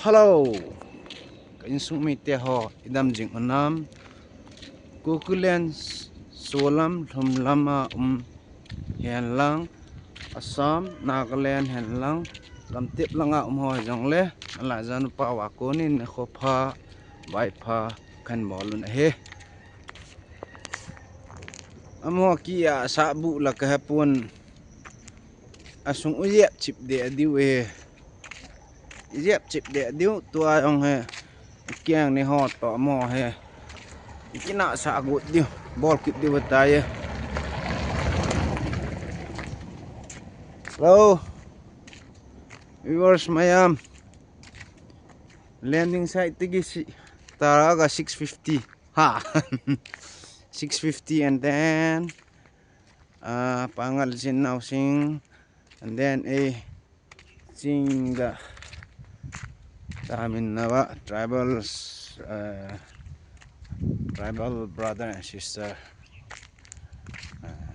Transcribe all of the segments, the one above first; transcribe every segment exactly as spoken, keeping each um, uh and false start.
Hello, ka insung mite ho, idam jing unam. Kukiland solam lhumlama um henlang, Assam, Nagaland henlang, gamtip langa um ho jongle, ala janu pa wa konin ne khopha, bai pha, khan bolun ahe. Amo ki a sa bu la ka hapun, asung u yep chip de adiu e. Yep chip de diu tua yong he. Kiang ni ho to mo he. Kina sa gut diu. Bol kit diu ta ye. Hello. Viewers mayam. Landing site tigi si taraga six fifty. Ha. Six fifty and then uh, Pangal Sin Nausing and then a Chinga Tamin Nava tribals, uh, tribal brother and sister. Uh,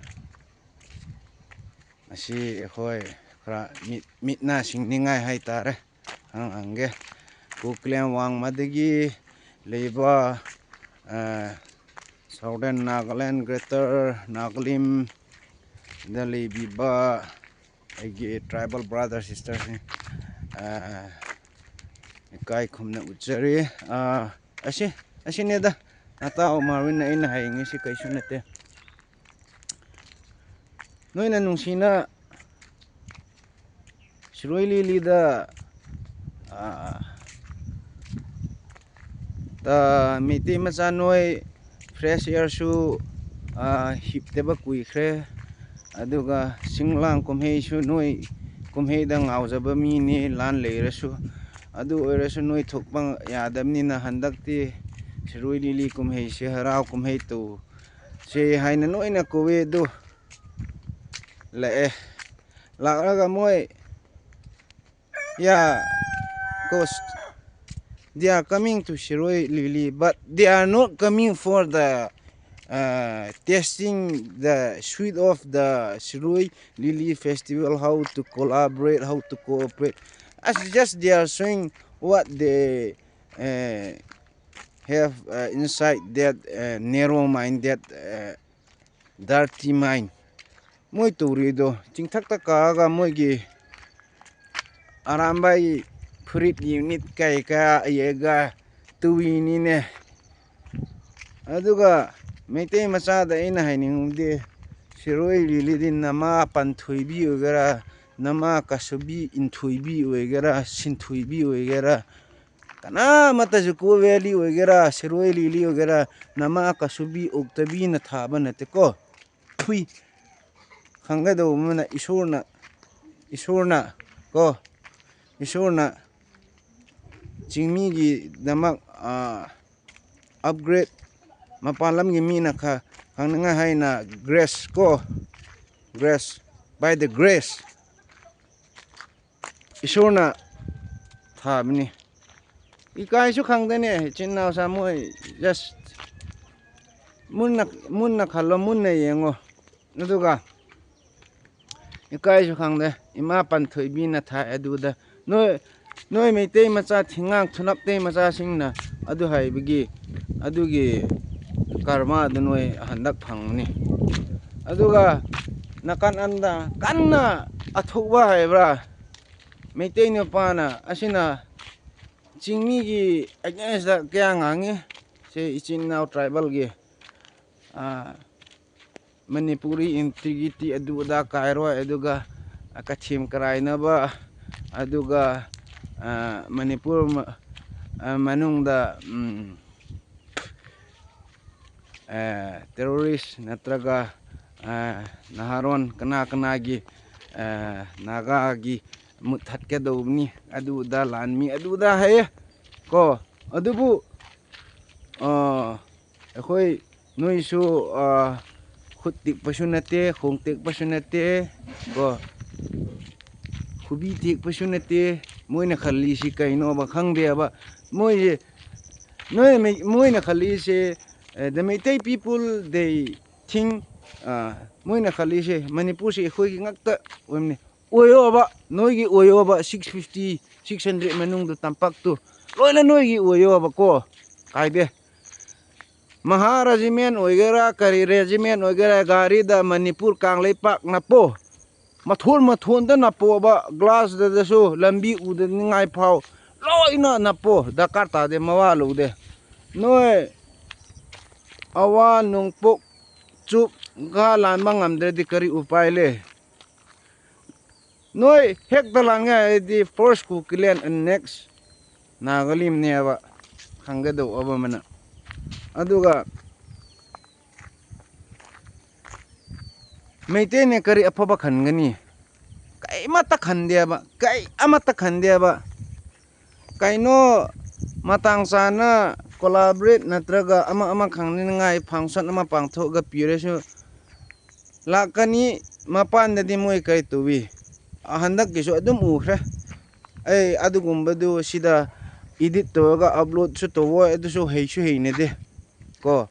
ꯑꯁꯤ ꯑꯩꯈꯣꯏ ꯈꯔ ꯃꯤꯠ ꯃꯤꯠꯅ ꯁꯤꯡꯅꯤꯡꯉꯥꯏ ꯍꯥꯏꯇꯥꯔꯦ꯫ ꯍꯪ ꯍꯪꯒꯦ꯫ ꯀꯨꯀꯤꯂꯦꯟ ꯋꯥꯡꯃꯗꯒꯤ ꯂꯩꯕ, ꯑ, Southern Nagaland, Greater Nagalim ꯗ ꯂꯩꯕꯤꯕ ꯑꯩꯒꯤ tribal brother sister ꯁꯤꯡ, ꯑ, ꯏꯀꯥꯏ ꯈꯨꯝꯅ ꯎꯠꯆꯔꯤ꯫ ꯑ, ꯑꯁꯤ, ꯑꯁꯤꯅꯦꯗ, ꯅꯇꯥꯎ ꯃꯥꯔꯋꯤꯟꯅ ꯑꯩꯅ ꯍꯥꯏꯅꯤꯡꯉꯤꯁꯤ ꯀꯩꯁꯨ ꯅꯠꯇꯦ꯫ ꯅꯣꯏꯅ ꯅꯨꯡꯁꯤꯅ ꯁꯤꯔꯣꯏ ꯂꯤꯂꯤꯗ, ꯑ, ꯇ-, ꯃꯩꯇꯩ ꯃꯆꯥ ꯅꯣꯏ fresh air ꯁꯨ, ꯑ, ꯍꯤꯞꯇꯕ ꯀꯨꯏꯈ꯭ꯔꯦ꯫ ꯑꯗꯨꯒ ꯁꯤꯡꯂꯥꯡ ꯀꯨꯝꯍꯩꯁꯨ ꯅꯣꯏ ꯀꯨꯝꯍꯩꯗ ꯉꯥꯎꯖꯕ ꯃꯤꯅꯤ, ꯂꯥꯟ ꯂꯩꯔꯁꯨ꯫ ꯑꯗꯨ ꯑꯣꯏꯔꯁꯨ ꯅꯣꯏ ꯊꯣꯛꯄ ꯌꯥꯗꯕꯅꯤꯅ ꯍꯟꯗꯛꯇꯤ ꯁꯤꯔꯣꯏ ꯂꯤꯂꯤ ꯀꯨꯝꯍꯩꯁꯦ, ꯍꯔꯥꯎ ꯀꯨꯝꯍꯩ ꯇꯧꯁꯦ ꯍꯥꯏꯅ ꯅꯣꯏꯅ ꯀꯧꯋꯦ꯫ ꯑꯗꯨ ꯂꯥꯛꯑꯦ꯫ ꯂꯥꯛꯂꯒ ꯃꯣꯏ, yeah, because they are coming to Shirui Lily, but they are not coming for the, uh, testing the sweet of the Shirui Lily festival, how to collaborate, how to cooperate. As just they are showing what they uh, have uh, inside that uh, narrow-minded, uh, dirty mind. ꯃꯣꯏ ꯇꯧꯔꯤꯗꯣ ꯆꯤꯡꯊꯛꯇ ꯀꯥꯔꯒ ꯃꯣꯏꯒꯤ ꯑꯔꯥꯝꯕꯥꯏ ꯐꯨꯔꯤꯠ unit ꯀꯩ ꯀꯥ ꯌꯦꯛꯑꯒ ꯇꯧꯔꯤꯅꯤꯅꯦ꯫ ꯑꯗꯨꯒ ꯃꯩꯇꯩ ꯃꯆꯥꯗ ꯑꯩꯅ ꯍꯥꯏꯅꯤꯡꯕꯗꯤ, ꯁꯤꯔꯣꯏ ꯂꯤꯂꯤꯗꯤ ꯅꯃꯥ ꯄꯟꯊꯣꯏꯕꯤ ꯑꯣꯏꯒꯦꯔꯥ, ꯅꯃꯥ ꯀꯁꯨꯕꯤ ꯏꯟꯊꯣꯏꯕꯤ ꯑꯣꯏꯒꯦꯔꯥ, ꯁꯤꯟꯊꯣꯏꯕꯤ ꯑꯣꯏꯒꯦꯔꯥ, ꯀꯅꯥꯃꯠꯇꯁꯨ ꯀꯣ ꯚꯦꯂꯤ ꯑꯣꯏꯒꯦꯔꯥ, ꯁꯤꯔꯣꯏ ꯂꯤꯂꯤ ꯑꯣꯏꯒꯦꯔꯥ, ꯅꯃꯥ ꯀꯁꯨꯕꯤ ꯑꯣꯛꯇꯕꯤꯅ ꯊꯥꯕ ꯅꯠꯇꯦꯀꯣ꯫ ꯊꯨꯏ꯫ ꯈꯪꯒꯗꯧꯕ ꯑꯃꯅ ꯏꯁꯣꯔꯅ, ꯏꯁꯣꯔꯅ ꯀꯣ, ꯏꯁꯣꯔꯅ ꯆꯤꯡꯃꯤꯒꯤꯗꯃꯛ ꯑꯞꯒ꯭ꯔꯦꯗ, ꯃꯄꯥꯟ ꯂꯝꯒꯤ ꯃꯤꯅ ꯈ ꯈꯪꯅꯤꯡꯉꯥꯏ ꯍꯥꯏꯅ grace ꯀꯣ, grace, by the grace, ꯏꯁꯣꯔꯅ ꯊꯥꯕꯅꯤ꯫ ꯏꯀꯥꯏꯁꯨ ꯈꯪꯗꯦꯅꯦ, ꯏꯆꯤꯟ ꯏꯅꯥꯎꯁꯥ ꯃꯣꯏ꯫ Just ꯃꯨꯟꯅ, ꯃꯨꯟꯅ ꯈꯜꯂꯣ, ꯃꯨꯟꯅ ꯌꯦꯡꯉꯣ꯫ ꯑꯗꯨꯒ ꯏꯀꯥꯏꯁꯨ ꯈꯪꯗꯦ, ꯏꯃꯥ ꯄꯟꯊꯣꯏꯕꯤꯅ ꯊꯥꯏ ꯑꯗꯨꯗ꯫ ꯅꯣꯏ, ꯅꯣꯏ ꯃꯩꯇꯩ ꯃꯆꯥ ꯊꯤꯉꯥꯡ ꯊꯨꯅꯞꯇꯩ ꯃꯆꯥꯁꯤꯡꯅ ꯑꯗꯨ ꯍꯥꯏꯕꯒꯤ, ꯑꯗꯨꯒꯤ ꯀꯔꯃ ꯑꯗꯨ ꯅꯣꯏ ꯍꯟꯗꯛ ꯐꯪꯒꯅꯤ꯫ ꯑꯗꯨꯒ ꯅꯥꯀꯟ ꯑꯝꯗ ꯀꯟꯅ ꯑꯊꯧꯕ ꯍꯥꯏꯕ꯭ꯔꯥ, ꯃꯩꯇꯩ ꯅꯨꯄꯥꯅ ꯑꯁꯤꯅ ꯆꯤꯡꯃꯤꯒꯤ against ꯀꯌꯥ ꯉꯥꯡꯉꯤ꯫ ꯁꯤ ꯏꯆꯤꯟ ꯏꯅꯥꯎ tribalꯒꯤ, ꯑꯥ, ꯃꯅꯤꯄꯨꯔꯤ integrity ꯑꯗꯨ ꯑꯗꯥ ꯀꯥꯏꯔꯣꯏ, ꯑꯗꯨꯒ ꯀꯊꯤꯝ ꯀꯔꯥꯏꯅꯕ, ꯑꯗꯨꯒ, ꯑꯥ, ꯃꯅꯤꯄꯨꯔ ꯃ-, ꯑꯥ, ꯃꯅꯨꯡꯗ, ꯎꯝ, ꯑꯥ, terrorist ꯅꯠꯇ꯭ꯔꯒ, ꯑꯥ, ꯅꯍꯥꯔꯣꯟ ꯀꯅꯥ ꯀꯅꯥꯒꯤ, ꯑꯥ, ꯅꯥꯒꯥꯒꯤ ꯃꯨꯠꯊꯠꯀꯗꯧꯕꯅꯤ, ꯑꯗꯨꯗ ꯂꯥꯟꯃꯤ ꯑꯗꯨꯗ ꯍꯥꯏꯌꯦ ꯀꯣ꯫ ꯑꯗꯨꯕꯨ, ꯑꯥ, ꯑꯩꯈꯣꯏ, ꯅꯣꯏꯁꯨ, ꯑꯥ, ꯈꯨꯠ ꯇꯦꯛꯄꯁꯨ ꯅꯠꯇꯦ, ꯈꯣꯡ ꯇꯦꯛꯄꯁꯨ ꯅꯠꯇꯦ ꯀꯣ, ꯈꯨꯕꯤ ꯇꯦꯛꯄꯁꯨ ꯅꯠꯇꯦ꯫ ꯃꯣꯏꯅ ꯈꯜꯂꯤꯁꯤ ꯀꯩꯅꯣꯕ ꯈꯪꯗꯦꯕ꯫ ꯃꯣꯏꯁꯦ, ꯅꯣꯏ ꯃꯩ-, ꯃꯣꯏꯅ ꯈꯜꯂꯤꯁꯦ, ꯑꯦ, the Meitei people, they think, ꯑꯥ, ꯃꯣꯏꯅ ꯈꯜꯂꯤꯁꯦ ꯃꯅꯤꯄꯨꯔꯁꯦ ꯑꯩꯈꯣꯏꯒꯤ ꯉꯥꯛꯇ ꯑꯣꯏꯕꯅꯤ꯫ ꯑꯣꯏꯌꯣꯕ, ꯅꯣꯏꯒꯤ ꯑꯣꯏꯌꯣꯕ, six fifty, ꯁꯤꯛꯁ ꯍꯟꯗ꯭ꯔꯦꯠ ꯃꯅꯨꯡꯗ ꯇꯝꯄꯥꯛꯇꯨ ꯂꯣꯏꯅ ꯅꯣꯏꯒꯤ ꯑꯣꯏꯌꯣꯕꯀꯣ꯫ ꯀꯥꯏꯗꯦ꯫ ꯃꯍꯥ ꯔꯦꯖꯤꯃꯦꯟ ꯑꯣꯏꯒꯦꯔꯥ, ꯀꯔꯤ ꯔꯦꯖꯤꯃꯦꯟ ꯑꯣꯏꯒꯦꯔꯥ, ꯒꯥꯔꯤꯗ ꯃꯅꯤꯄꯨꯔ ꯀꯥꯡꯂꯩꯄꯥꯛ ꯅꯞꯄꯣ꯫ ꯃꯊꯣꯟ ꯃꯊꯣꯟꯗ ꯅꯞꯄꯣꯕ, ꯒ꯭ꯂꯥꯁꯇꯁꯨ, ꯂꯝꯕꯤ ꯎꯗꯅꯤꯡꯉꯥꯏ ꯐꯥꯎ ꯂꯣꯏꯅ ꯅꯞꯄꯣ꯫ ꯗꯔꯀꯥꯔ ꯇꯥꯗꯦ, ꯃꯋꯥ ꯂꯧꯗꯦ꯫ ꯅꯣꯏ ꯑꯋꯥ ꯅꯣꯡꯄꯣꯛ ꯆꯨꯞ ꯒꯥ ꯂꯥꯟꯕ ꯉꯝꯗ꯭ꯔꯗꯤ ꯀꯔꯤ ꯎꯄꯥꯏ ꯂꯩ? ꯅꯣꯏ ꯍꯦꯛꯇ ꯂꯥꯟꯒꯦ ꯍꯥꯏꯔꯗꯤ first ꯀꯨꯀꯤꯂꯦꯟ and next ꯅꯥꯒꯥꯂꯦꯟꯅꯦꯕ ꯈꯪꯒꯗꯧꯕ ꯑꯃꯅ꯫ ꯑꯗꯨꯒ ꯃꯩꯇꯩꯅ ꯀꯔꯤ ꯑꯐꯕ ꯈꯟꯒꯅꯤ? ꯀꯩꯃꯠꯇ ꯈꯟꯗꯦꯕ, ꯀꯩ ꯑꯃꯠꯇ ꯈꯟꯗꯦꯕ꯫ ꯀꯩꯅꯣ ꯃꯇꯥꯡ ꯆꯥꯅ collaborate ꯅꯠꯇ꯭ꯔꯒ ꯑꯃ ꯑꯃ ꯈꯪꯅꯤꯡꯉꯥꯏ function ꯑꯃ ꯄꯥꯡꯊꯣꯛꯑꯒ ꯄꯤꯔꯁꯨ ꯂꯥꯛꯀꯅꯤ꯫ ꯃꯄꯥꯟꯗꯗꯤ ꯃꯣꯏ ꯀꯔꯤ ꯇꯧꯏ? ꯍꯟꯗꯛꯀꯤꯁꯨ ꯑꯗꯨꯝ ꯎꯈ꯭ꯔꯦ꯫ ꯑꯩ ꯑꯗꯨꯒꯨꯝꯕꯗꯨ ꯁꯤꯗ edit ꯇꯧꯔꯒ uploadꯁꯨ ꯇꯧꯋꯣꯏ, ꯑꯗꯨꯁꯨ ꯍꯩꯁꯨ ꯍꯩꯅꯗꯦ ꯀꯣ꯫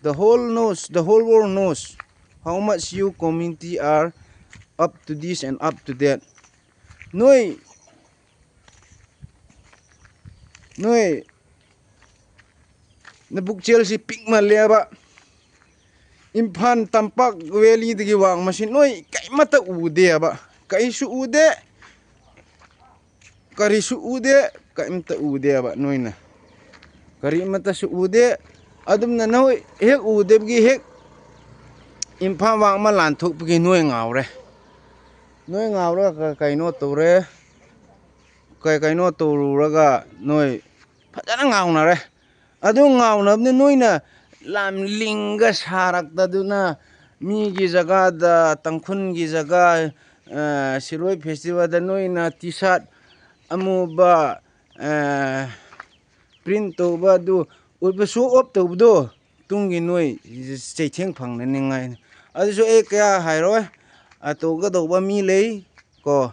The whole knows, the whole world knows how much you community are up to this and up to that. ꯅꯣꯏ, ꯅꯣꯏ ꯅꯕꯨꯛꯆꯦꯜꯁꯤ ꯄꯤꯛꯃꯜꯂꯦꯕ꯫ ꯏꯝꯐꯥꯜ ꯇꯝꯄꯥꯛ valleyꯗꯒꯤ ꯋꯥꯡꯃꯁꯤ ꯅꯣꯏ ꯀꯩꯃꯠꯇ ꯎꯗꯦꯕ, ꯀꯩꯁꯨ ꯎꯗꯦ꯫ ꯀꯔꯤꯁꯨ ꯎꯗꯦ, ꯀꯔꯤꯝꯇ ꯎꯗꯦꯕ ꯅꯣꯏꯅ꯫ ꯀꯔꯤꯃꯠꯇꯁꯨ ꯎꯗꯦ꯫ ꯑꯗꯨꯝꯅ ꯅꯣꯏ ꯍꯦꯛ ꯎꯗꯕꯒꯤ ꯍꯦꯛ ꯏꯝꯐꯥꯜ ꯋꯥꯡꯃ ꯂꯥꯟꯊꯣꯛꯄꯒꯤ ꯅꯣꯏ ꯉꯥꯎꯔꯦ꯫ ꯅꯣꯏ ꯉꯥꯎꯔꯒ ꯀꯩꯅꯣ ꯇꯧꯔꯦ꯫ ꯀꯩ ꯀꯩꯅꯣ ꯇꯧꯔꯨꯔꯒ ꯅꯣꯏ ꯐꯖꯅ ꯉꯥꯎꯅꯔꯦ꯫ ꯑꯗꯨ ꯉꯥꯎꯅꯕꯅꯤ ꯅꯣꯏꯅ ꯂꯥꯝꯂꯤꯡꯒ ꯁꯥꯔꯛꯇꯗꯨꯅ ꯃꯤꯒꯤ ꯖꯒꯥꯗ, ꯇꯥꯡꯈꯨꯜꯒꯤ ꯖꯒꯥ, ꯑ, ꯁꯤꯔꯣꯏ festivalꯗ ꯅꯣꯏꯅ T-shirt ꯑꯃꯨꯕ, ꯑ, print ꯇꯧꯕ ꯑꯗꯨ ꯎꯠꯄ, show off ꯇꯧꯕꯗꯣ ꯇꯨꯡꯒꯤ ꯅꯣꯏ ꯆꯩꯊꯦꯡ ꯐꯪꯅꯅꯤꯡꯉꯥꯏꯅꯤ꯫ ꯑꯗꯨꯁꯨ ꯑꯩ ꯀꯌꯥ ꯍꯥꯏꯔꯣꯏ꯫ ꯑ, ꯇꯧꯒꯗꯧꯕ ꯃꯤ ꯂꯩ ꯀꯣ,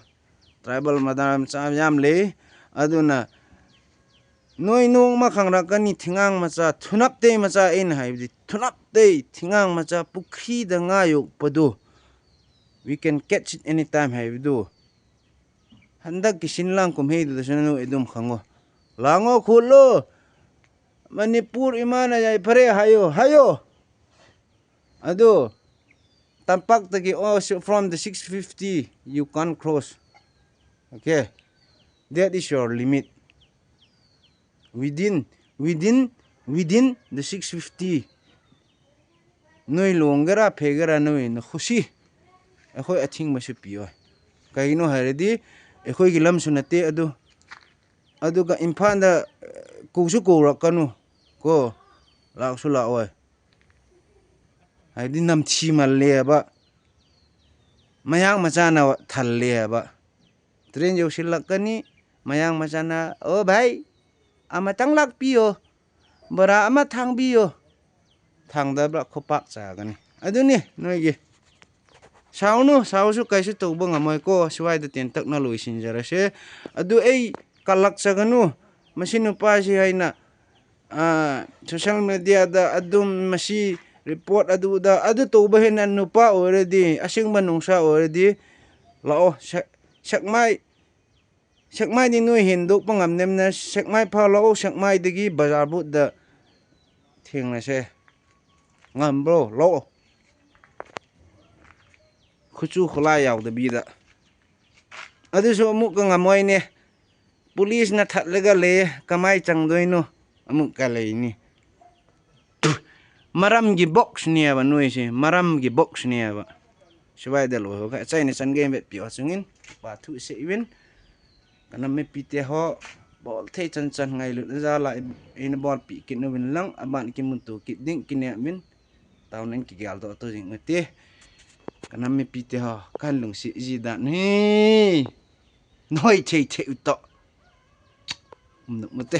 tribal ꯃꯆꯥ ꯃꯆꯥ ꯌꯥꯝ ꯂꯩ꯫ ꯑꯗꯨꯅ ꯅꯣꯏ ꯅꯣꯡꯃ ꯈꯪꯔꯛꯀꯅꯤ, ꯊꯤꯉꯥꯡ ꯃꯆꯥ, ꯊꯨꯅꯞꯇꯩ ꯃꯆꯥ, ꯑꯩꯅ ꯍꯥꯏꯕꯗꯤ ꯊꯨꯅꯞꯇꯩ ꯊꯤꯉꯥꯡ ꯃꯆꯥ ꯄꯨꯈ꯭ꯔꯤꯗ ꯉꯥ ꯌꯣꯛꯄꯗꯨ, we can catch it anytime ꯍꯥꯏꯕꯗꯨ꯫ ꯍꯟꯗꯛꯀꯤ ꯁꯤꯟ ꯂꯥꯡ ꯀꯨꯝꯍꯩꯗꯨꯗꯁꯨ ꯅꯣꯏ ꯑꯗꯨꯝ ꯈꯪꯉꯣ꯫ ꯂꯥꯡꯉꯣ ꯈꯣꯠꯂꯣ, ꯃꯅꯤꯄꯨꯔ ꯏꯃꯥꯅ ꯌꯥꯏꯐꯔꯦ ꯍꯥꯏꯌꯣ, ꯍꯥꯏꯌꯣ꯫ ꯑꯗꯣ ꯇꯝꯄꯥꯛꯇꯒꯤ, oh, so from the six fifty, you can't cross. Okay? That is your limit. Within, within, within the six fifty, ꯅꯣꯏ ꯂꯣꯡꯒꯦꯔꯥ ꯐꯦꯒꯦꯔꯥ ꯅꯣꯏ ꯅꯈꯨꯁꯤ꯫ ꯑꯩꯈꯣꯏ ꯑꯊꯤꯡꯕꯁꯨ ꯄꯤꯌꯣꯏ꯫ ꯀꯩꯒꯤꯅꯣ ꯍꯥꯏꯔꯗꯤ ꯑꯩꯈꯣꯏꯒꯤ ꯂꯝꯁꯨ ꯅꯠꯇꯦ ꯑꯗꯨ꯫ ꯑꯗꯨꯒ ꯏꯝꯐꯥꯜꯗ, ꯑ, ꯀꯧꯁꯨ ꯀꯧꯔꯛꯀꯅꯨ ꯀꯣ, ꯂꯥꯛꯁꯨ ꯂꯥꯛꯑꯣꯏ꯫ ꯍꯥꯏꯗꯤ ꯅꯝꯊꯤꯃꯜꯂꯦꯕ, ꯃꯌꯥꯡ ꯃꯆꯥꯅ ꯊꯜꯂꯦꯕ꯫ ꯇ꯭ꯔꯦꯟ ꯌꯧꯁꯤꯜꯂꯛꯀꯅꯤ, ꯃꯌꯥꯡ ꯃꯆꯥꯅ, "ꯑꯣ ꯚꯥꯏ, ꯑꯃꯇꯪ ꯂꯥꯛꯄꯤꯌꯣ, ꯕꯣꯔꯥ ꯑꯃ ꯊꯥꯡꯕꯤꯌꯣ"꯫ ꯊꯥꯡꯗꯕ꯭ꯔꯥ? ꯈꯨꯄꯥꯛ ꯆꯥꯒꯅꯤ꯫ ꯑꯗꯨꯅꯤ ꯅꯣꯏꯒꯤ꯫ ꯁꯥꯎꯅꯨ, ꯁꯥꯎꯁꯨ ꯀꯩꯁꯨ ꯇꯧꯕ ꯉꯝꯃꯣꯏꯀꯣ꯫ ꯁ꯭ꯋꯥꯏꯗ ꯇꯦꯟꯇꯛꯅ ꯂꯣꯏꯁꯤꯟꯖꯔꯁꯦ꯫ ꯑꯗꯨ ꯑꯩ ꯀꯜꯂꯛꯆꯒꯅꯨ꯫ ꯃꯁꯤ ꯅꯨꯄꯥꯁꯤ ꯍꯥꯏꯅ, ꯑꯥ, social mediaꯗ ꯑꯗꯨꯝ ꯃꯁꯤ report ꯑꯗꯨꯗ ꯑꯗꯨ ꯇꯧꯕ ꯍꯦꯟꯅ ꯅꯨꯄꯥ ꯑꯣꯏꯔꯗꯤ, ꯑꯁꯦꯡꯕ ꯅꯨꯡꯁꯥ ꯑꯣꯏꯔꯗꯤ ꯂꯥꯛꯑꯣ꯫ ꯁꯛ-, ꯁꯛꯃꯥꯏ, ꯁꯛꯃꯥꯏꯗꯤ ꯅꯣꯏ ꯍꯦꯟꯗꯣꯛꯄ ꯉꯝꯗꯕꯅꯤꯅ ꯁꯛꯃꯥꯏ ꯐꯥꯎ ꯂꯥꯛꯑꯣ꯫ ꯁꯛꯃꯥꯏꯗꯒꯤ ꯕꯖꯥꯔ ꯕꯨꯠꯇ ꯊꯦꯡꯅꯁꯦ꯫ ꯉꯝꯕ꯭ꯔꯣ? ꯂꯥꯛꯑꯣ꯫ ꯈꯨꯠꯁꯨ ꯈꯨꯠꯂꯥꯏ ꯌꯥꯎꯗꯕꯤꯗ꯫ ꯑꯗꯨꯁꯨ ꯑꯃꯨꯛꯀ ꯉꯝꯃꯣꯏꯅꯦ꯫ ꯄꯨꯂꯤꯁꯅ ꯊꯠꯂꯒ ꯂꯩꯌꯦ, ꯀꯃꯥꯏ ꯆꯪꯗꯣꯏꯅꯣ? ꯑꯃꯨꯛꯀ ꯂꯩꯅꯤ꯫ ꯃꯔꯝꯒꯤ boxꯅꯦꯕ ꯅꯣꯏꯁꯦ, ꯃꯔꯝꯒꯤ boxꯅꯦꯕ꯫ ꯁ꯭ꯋꯥꯏꯗ ꯂꯣꯏꯍꯧꯒ ꯑꯆꯩꯅ ꯆꯟꯒꯦ ꯕꯦꯠ ꯄꯤꯌꯣ ꯆꯨꯡꯏꯟ꯫ ꯄꯥꯊꯨ ꯏꯁꯦ ꯏꯋꯤꯟ꯫ ꯀꯅꯝꯃꯦ ꯄꯤꯇꯦ ꯍꯣ꯫ ꯕꯣꯜ ꯊꯦ ꯆꯟ ꯆꯟ ꯉꯥꯏ ꯂꯨꯠꯅ ꯖꯥ ꯂꯥꯛꯏ꯫ ꯑꯩꯅ ꯕꯣꯜ ꯄꯤ ꯀꯤꯠꯅ ꯋꯤꯟ ꯂꯪ ꯑꯕꯥꯟ ꯀꯤ ꯃꯨꯟꯇꯨ ꯀꯤꯠ ꯗꯤꯡ ꯀꯤꯅꯦ ꯃꯤꯟ꯫ ꯇꯥꯎꯅ ꯏꯟ ꯀꯤꯒꯦꯜꯗꯣ ꯑꯇꯣ ꯖꯤꯡ ꯃꯇꯦ꯫ ꯀꯅꯝꯃꯦ ꯄꯤꯇꯦ ꯍꯣ꯫ ꯀꯟ ꯂꯨꯡꯁꯤ ꯏꯖꯤ ꯗꯥꯠꯅꯤ꯫ ꯅꯣꯏ ꯊꯦ ꯊꯦ ꯎꯇꯣ꯫ ꯎꯝ, ꯃꯇꯦ꯫